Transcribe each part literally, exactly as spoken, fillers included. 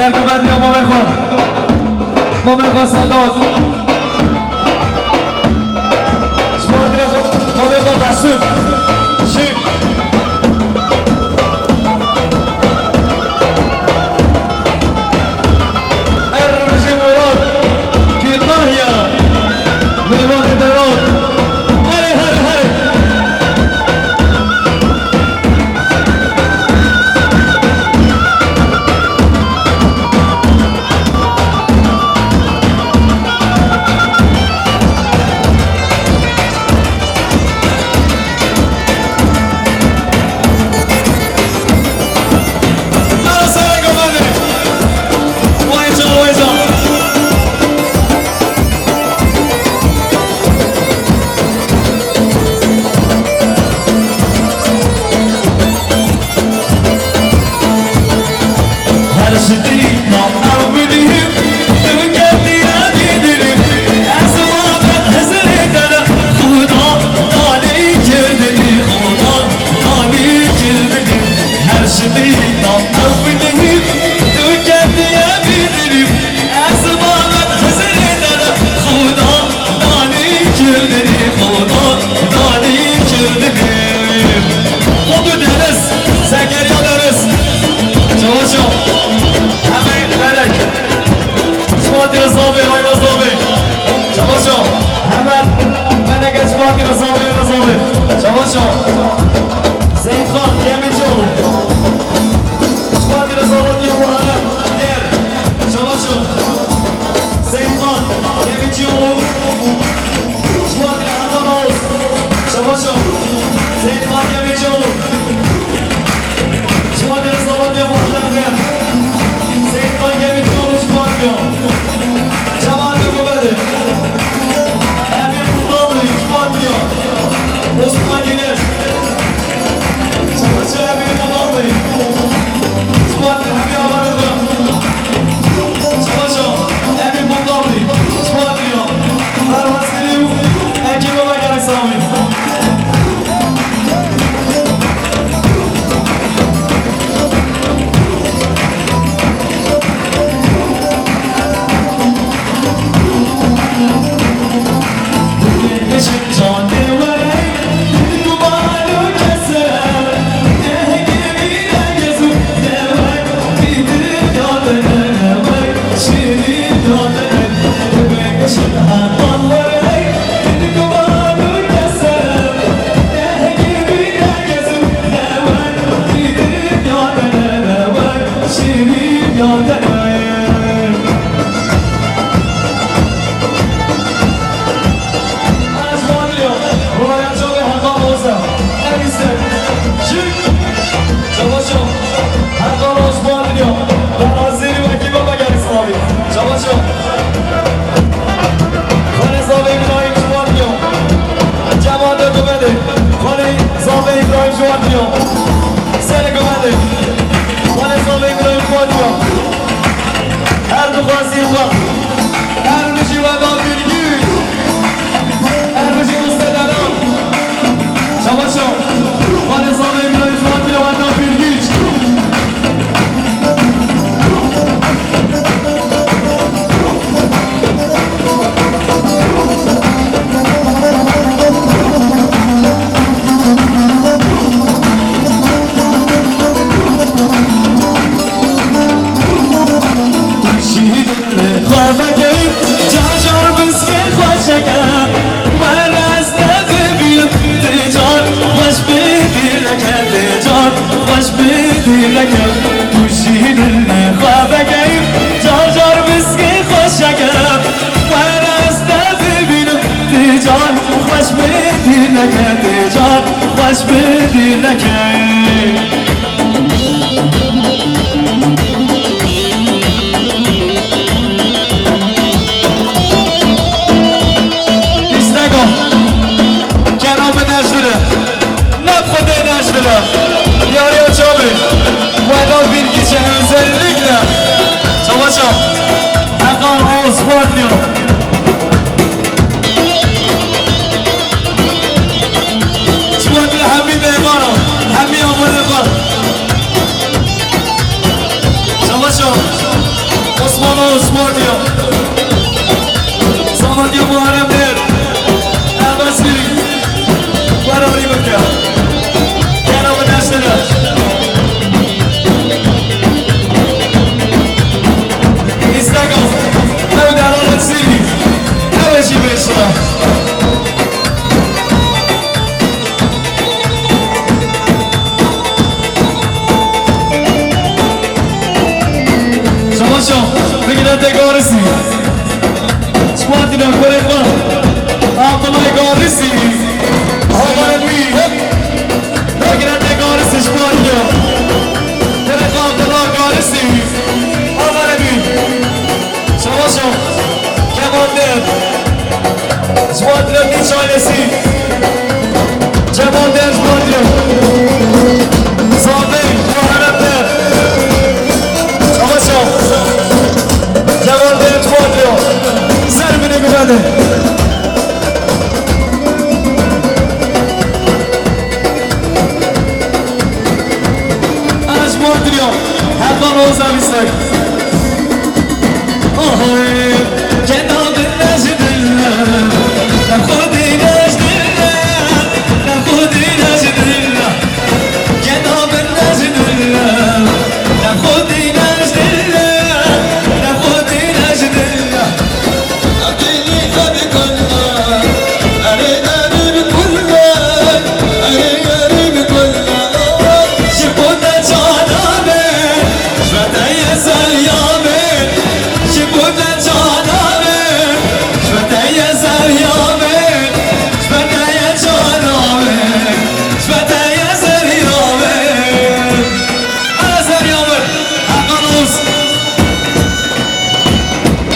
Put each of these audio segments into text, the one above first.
Erkû Bedriya mamê xwe. Mamê xwe Sedat. Ji bo Bedriya xwe, mamê xwe Behsûd. Şîk. Her bijî Murat. Kî Tahya. Mêvanê Berat. Herê, herê, herê. Her şidî nam ew bidî, tu ketiye bî dilî. Ez ma ben hizirê te re, Xuda danî kirdinî, Xuda danî kirdinî. Her şidî nam ew bidî, tu ketiye bî dilî. Ez ma ben hizirê te re, Xuda danî kirdinî, Xuda danî kirdinî. Xwe tu Deniz, Zekeriya Deniz. Çawa çaw. Hemê Melek. Çivatî Rizavê, Ray Rizavê. Çawa çaw. Hemen Melek Çivatî Rizavê, Rizavê. Çawa çaw. Seyîd Xan, Yemînci oğlu. Çivatî Rizavê, Yemînci oğlu. Çawa çaw. Seyîd Xan, Yemînci oğlu. Çivatî Erkan Oğuz. Çawa çaw. Seyîd Xan, Yemînci oğlu. Çivatî Rizavê, Yemînci oğlu. Seyîd Xan, Yemînci oğlu, Çivatî. Çawa çaw. Emîr Muhtarlı, Çivatî. Osman Güneş. Çawa çaw Emîr Muhtarlı. Çivatî Hemî Avarı. Çawa çaw Emîr Muhtarlı. Çivatî. Pervaz Kiriw. Ekî Baba Gerek Sami. Çawa çaw. Her kar Osmanlı diyor. Ben Azeri ve Kiba Bagar İslami. Çawa çaw. Xalê Zavê Îbrahîm ji wan diyo. Cema de gumede. Xalê Zavê Îbrahîm ji wan diyo. Serê gumede. Xalê Zavê Îbrahîm ji wan diyo. Her du xwezî xwe. Her bijî we da Bîrgî. Her bijî Mustederan. Çawa çaw. Xalê Zavê Îbrahîm ji wan diyo we da Bîrgî. Şîrîn xwe veke, car car biskê xweşeke, were ez te bibînim, ti car xweş bi dîleke, ti car xweş bi dîleke. Tu şîrîn xwe veke, car car biskê xweşeke. Were ez te bibînim, ti car xweş bi dîleke, ti car xweş bi dîleke. Îşte go. Kerem neşdire. Neb xwe tê neşdire. Diyariya çavê. Weda Bîrgîçe özellikle. Çawa çaw. Heqan Oğuz Sportluyor. Sportlu hemî mêvana. Hemî amade xwe. Çawa çaw. Kurê xwe, Abdullah Garisî, havarê wî, Hegretê Garisî ji Badriya. Kurê xwe Abdullah Garisî, havarê wî. Şabaşo, Kemal Der, ji Badriya Nîçanesî. Cemal Derc Badriya. Zabey, Muharrem Der. Savaşa. Cemal Derc Badriya. Ser binê guvene. Ana ji Badriya. Heqan Oğuz Avisek.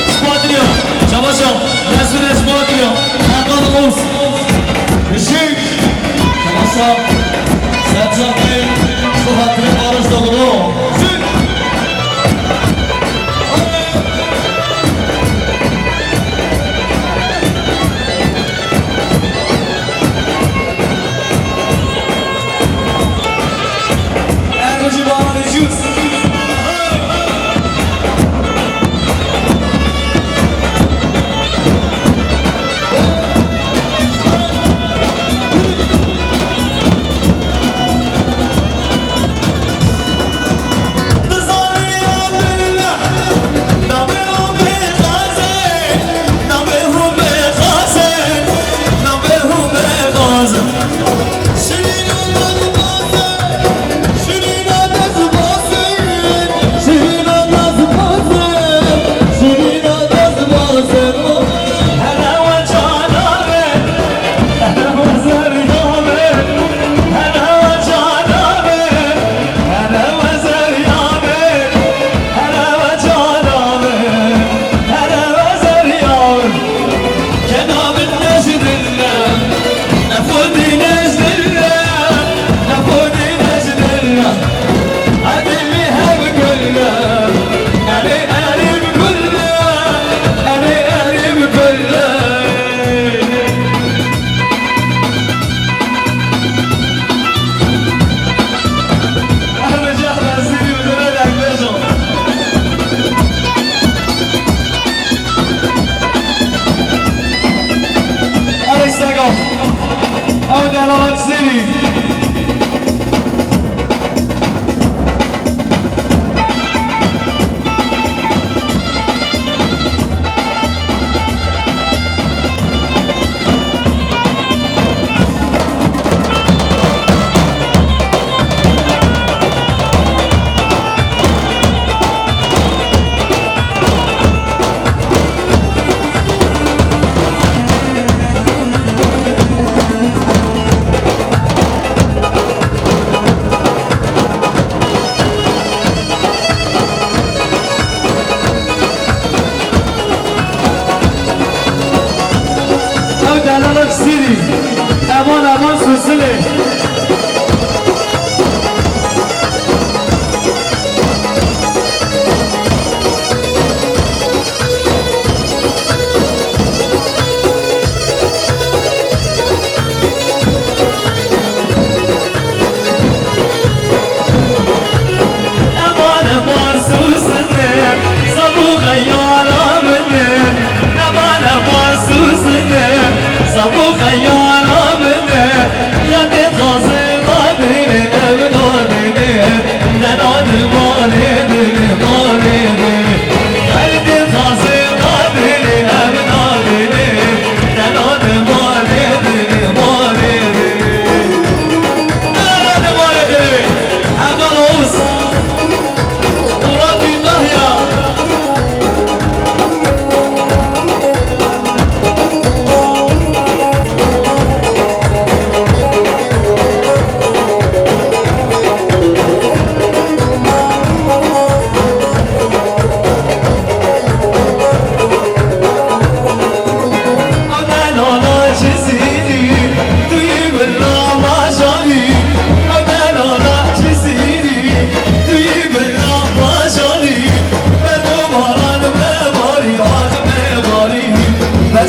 Ji Badriya, Çabaşa, Mesûre ji Badriya, Hakan Oğuz. Işık. Çabaşa, Sercan Bey, ji bo xatirê Barış Doglu. Zin. Alex Sagan, ew delala Cizîrî. Ew delala Cizîrî. Eman, eman, Susilê.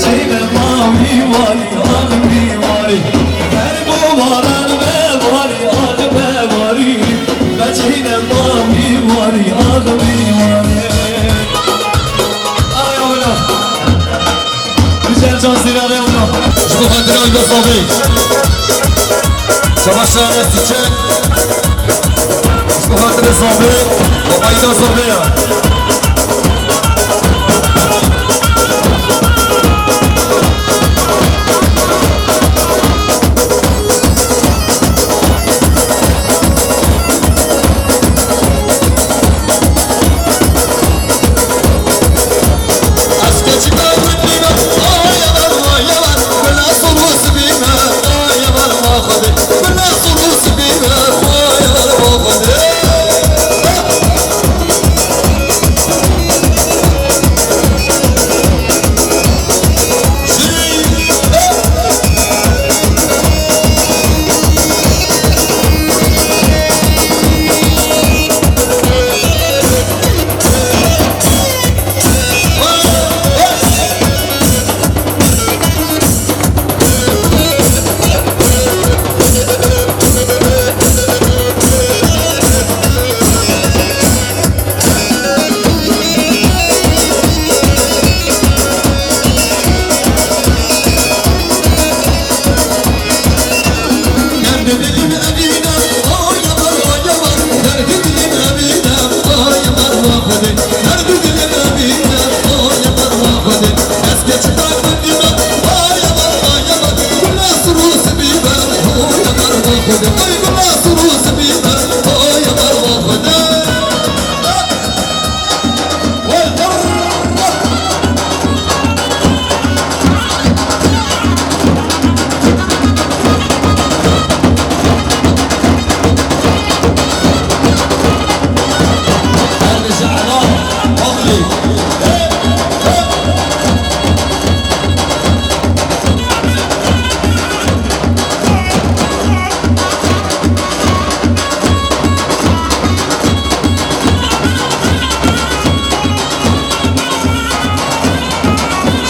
Çeyne mawî warî, ax wî warî. Her bo baran be warî, ax be warî. Be çeyne mawî warî, ax wî warî. Ay ola. Güzel can zirare ola. Ji bo xatirê Ayda Zavê. Şabaş Enes Çiçek. Ji bo xatirê Zavê. Ayda Zavê ya.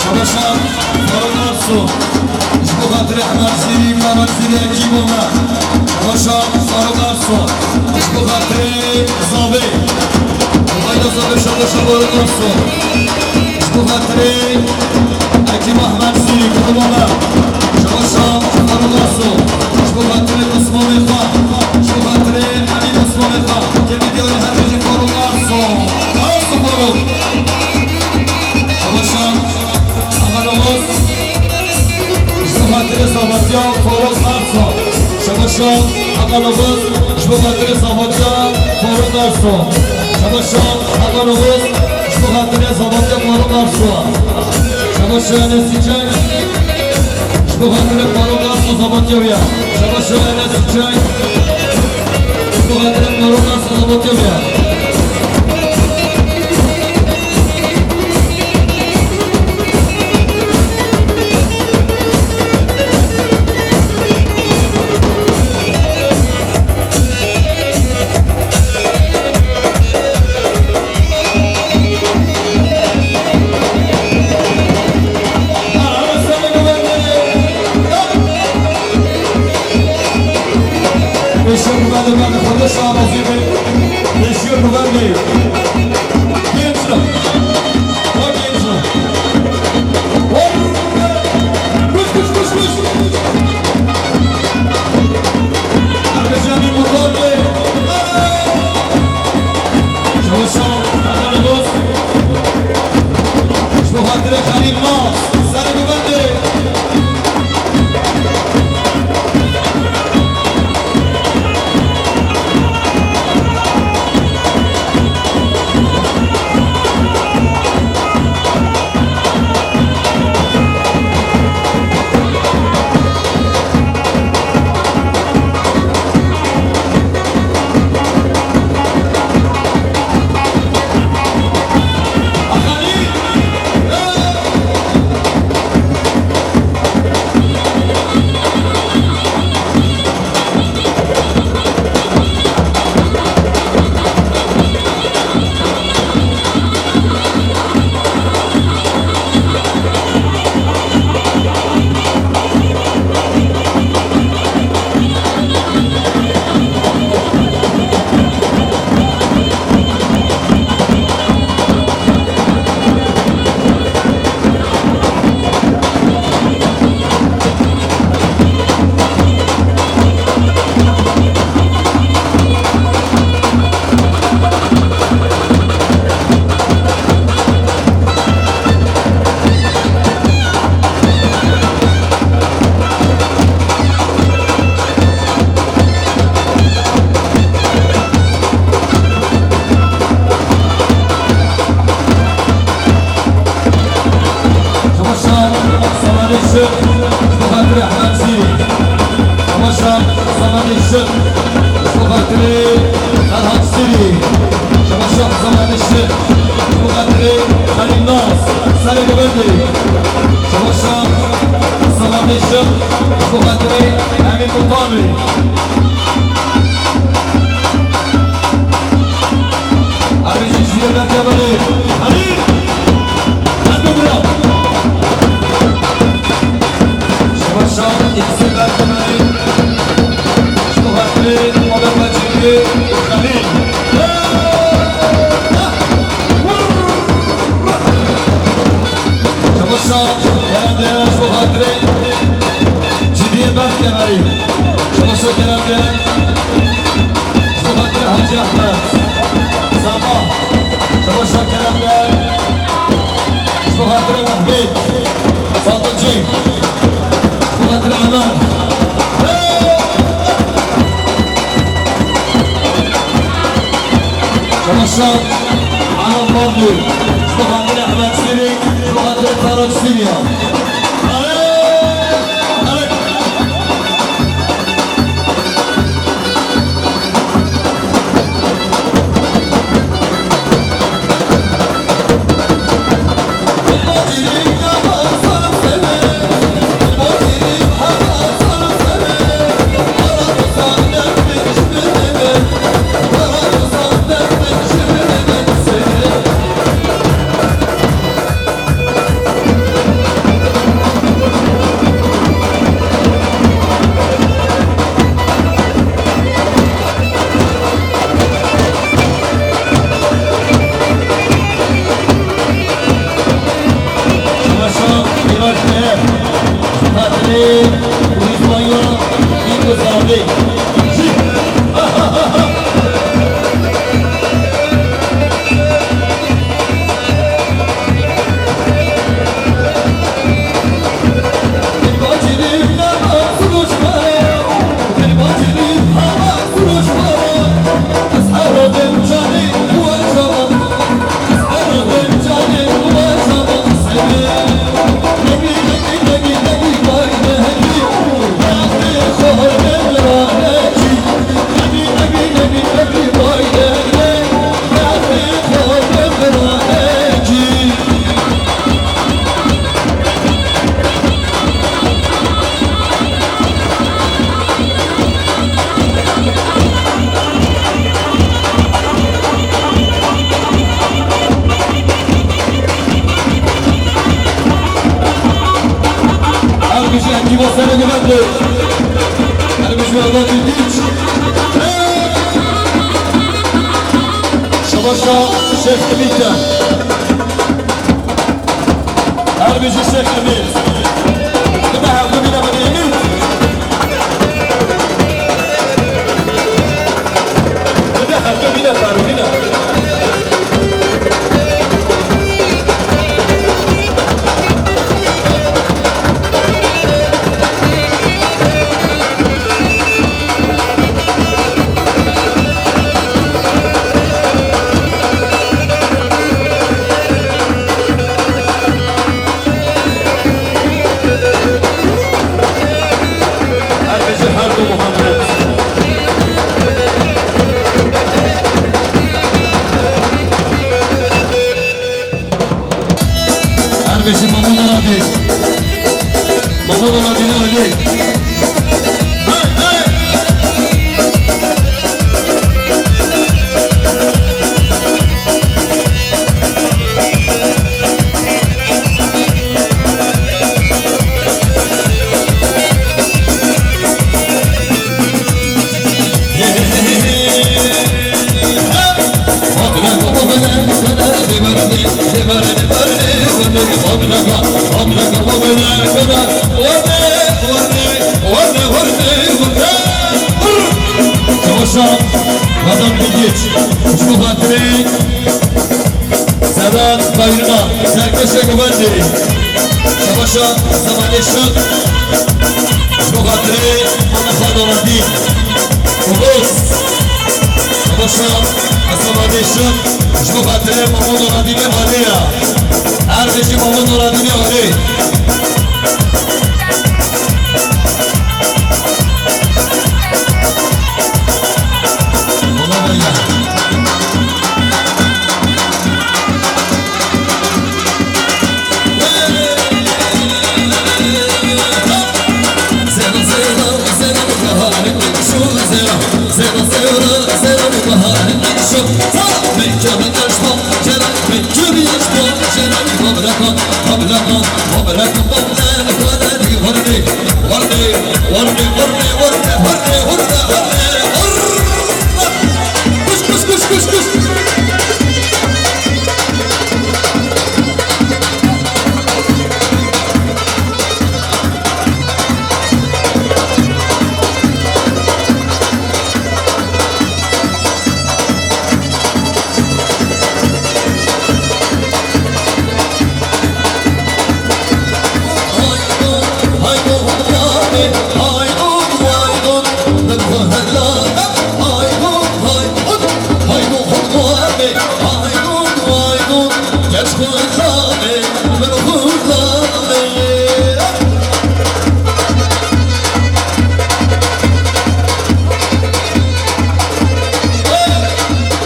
Şabaşa Faruk Arso. Ji bo xatirê Ehmed Zîrî, Mehmet Zîrî, ekîbo me. Şabaşa Faruk Arso. Ji bo xatirê Zavê. Ayda Zavê, şabaşa Faruk Arso. Ji bo xatirê Ekîb Ehmed Zîrî, kuruma me. Şabaşa Faruk Arso. Ji bo xatirê Osmanê xwe. Ji bo xatirê Emîn Osmanê xwe. Kemî diyarê her bijî Faruk Arso. Arso Faruk. Şabaşa Heqan Oğuz. Ji bo xatirê Zavatiya Faruk Arso. Şabaşa Heqan Oğuz. Ji bo xatirê Zavatiya Faruk Arso. Şabaşa Heqan Oğuz. Ji bo xatirê Zavatiya Faruk Arso. Şabaşa Enes Çiçek. Ji bo xatirê Faruk Arso Zavatiya wî ye. Şabaşa Enes Çiçek. Ji bo xatirê Faruk Arso Zavatiya wî ye. Pêşiyo bivende, bivende, xwedê şa razî be. Pêşiyo bivende. Genç lan. O genç lan. Koş, koş, koş, koş. Arkadaşlar bir motor be. Şabaş, şabaş. Ji bo xatirê Xelîl Mas, serê bivende. Şık, ji bo xatirê Ehmed Sîrî. Şabaşa Zemanê Şık, ji bo xatirê Ferhat Sîrî. Şabaşa Zemanê Şık, ji bo xatirê Xelîl Nas, serê govendê. Şabaşa Zemanê Şık, ji bo xatirê Emîn Mutanî. Her bijî ji yê berke berê. Hadi. Hadi bira. Şabaşa ikisi berke berê. Ji bo xatirê Omer Mecîdî û Xelîl. Şabaşa, kerem de, ji bo xatirê Cidî berke berê. Şabaşa, kerem de. Ji bo xatirê Hacî Ehmed. Sema. Şabaşa, kerem de. Ji bo xatirê Mehmet. Fatıcı. Ji bo xatirê Ömer. Şabaşa, Arap Mardin. Ji bo xatirê Ehmed Sîrî. Ji bo xatirê Ferhat Sîrî ya. Şabaşa Mîraç Meher, xatirê Rîzwanya Îngozavê. Her bijî Hekîma serê guvendu. Her bijî Erdal Bilgiç. Şabaşa Şêx Emîr de. Her bijî Şêx Emîr. Bide hevdu bîne bide Emîr. Bide hevdu bîne tarî bîne. Her bijî her du Muhammed. Her bijî Mamo Muradî. Mamo Muradî ne öyle. Hey, hey. Savaşa Vedat Bilgiç, ji bo xatirê Sedat Bayrina, serkeşê govendê. Savaşa Zemanê Şık, ji bo xatirê Mame Xado Radî. Û dost, Savaşa Zemanê Şık, ji bo xatirê Mamo Doradînê Alê ya. Her bijî Mamo Doradînê Alê.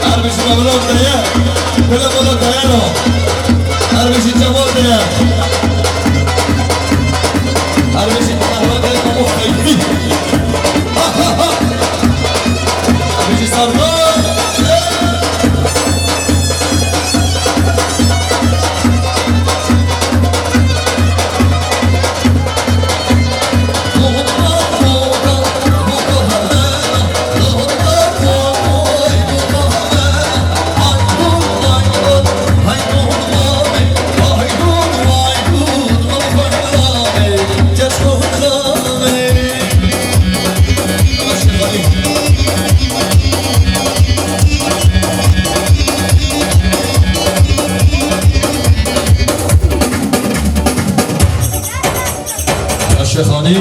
Her bijî Mevlod Deyer, Gule Mevlod Deyer o. Her bijî Cemal Deyer. Her bijî Mehmet Deyer, Pamuk Feyzi. Ha, ha, ha. Her bijî Serdar. Şêxanî.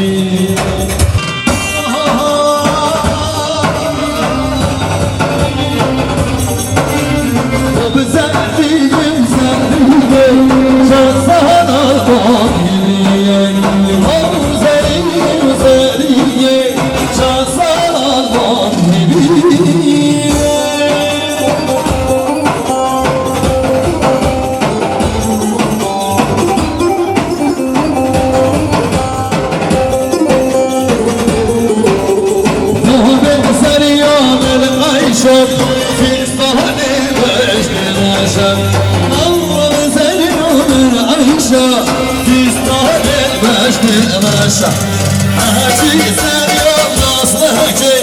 Hecî Serya Naslekê,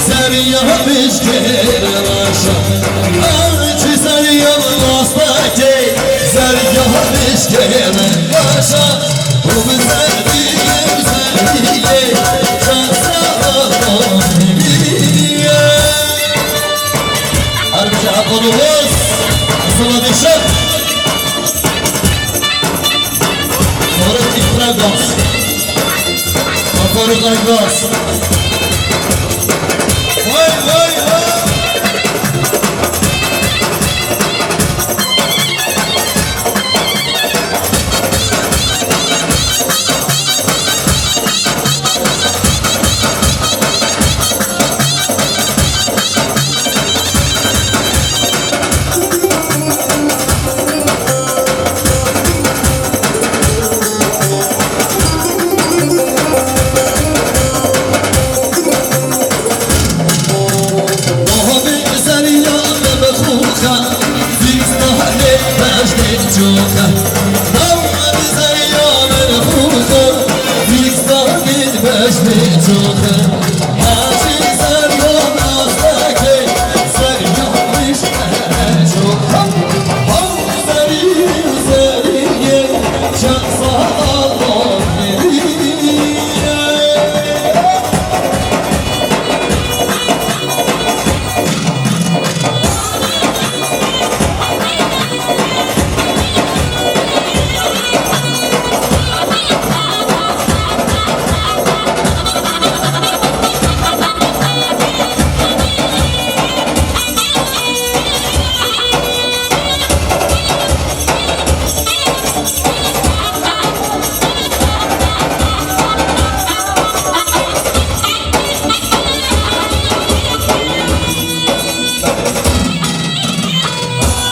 Serya Mişkê Reşa. Hecî Serya Naslekê, Serya Mişkê Reşa. Û bi zerdî, bi zerdî, çar sala. Her bir şey hakkı olmaz. Sıla dişek. Faruk Ekmekbaş. Faruk Ekmekbaş. Vay, vay, vay.